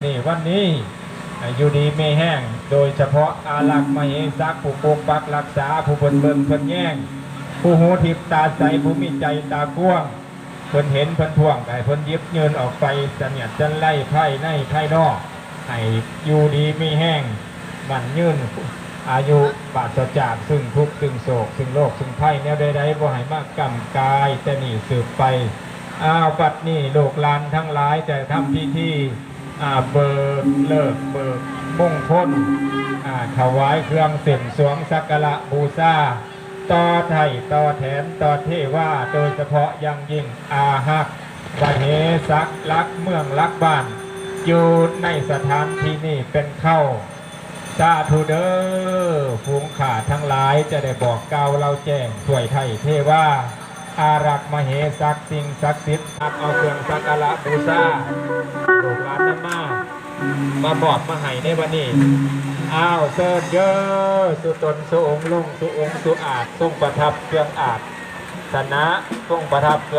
ນີ້ ວັນນີ້ ໃຫ້ຢູ່ດີມີແຮງ, ໂດຍສະເພາະອາລັກມະເຫສັກ ຜູ້ປົກປັກລັກສາ, ຜູ້ເພິ່ນເບິ່ງເພິ່ນແຍງ, ຜູ້ຫູທິບຕາໃສ, ຜູ້ມີໃຈຕາກວ້າງ, ເພິ່ນເຫັນເພິ່ນທ້ວງ ໃຫ້ເພິ່ນຢິບຍື່ນອອກໄປ ສະຫຍັດຈັນໄລ ພາຍໃນພາຍນອກ ໃຫ້ຢູ່ດີມີແຮງ ໝັ້ນຍືນ ອາຍຸປາສະຈາກຊຶ່ງທຸກ ຊຶ່ງໂສກ ຊຶ່ງໂລກ ຊຶ່ງໄພ ແນວໃດໆ ບໍ່ໃຫ້ມາກ້ຳກາຍແຕ່ນີ້ສືບໄປ. ອ້າວ ບັດນີ້ລູກຫຼານທັງຫຼາຍຈະທຳພິທີ ອາ ເບີກເລີກເບີກມົງຄົນ ອາ ຖວາຍເຄື່ອງເສັ້ນສວງສັກກາລະບູຊາ ຕໍ່ໄຖ່ຕໍ່ແຖນຕໍ່ເທວາ ໂດຍສະເພາະຢ່າງຍິ່ງອາຮັກມະເຫສັກ ຫຼັກເມືອງຫຼັກບ້ານ ຢູ່ໃນສະຖານທີ່ນີ້ເປັນເຄົ້າ. ສາທຸເດີ້ ຝູງຂ້າທັງຫຼາຍຈະໄດ້ບອກກ່າວເລົ່າແຈ້ງ ຊ່ວຍໄຖ່ເທວາ ອາລັກມະເຫສັກ ສິ່ງສັກສິດ ຮັບເອົາເຄື່ອງສັກກາລະບູຊາ ລູກຫຼານນຳມາ ມາມອບມາໃຫ້ໃນວັນນີ້. ອ້າວ ເຊີນເດີ້ ສູ່ຕົນສູ່ອົງ ລຸງສູ່ອົງສູ່ອາດ ຊົງປະທັບເຄື່ອງອາດສະນະ ຊົງປະທັບ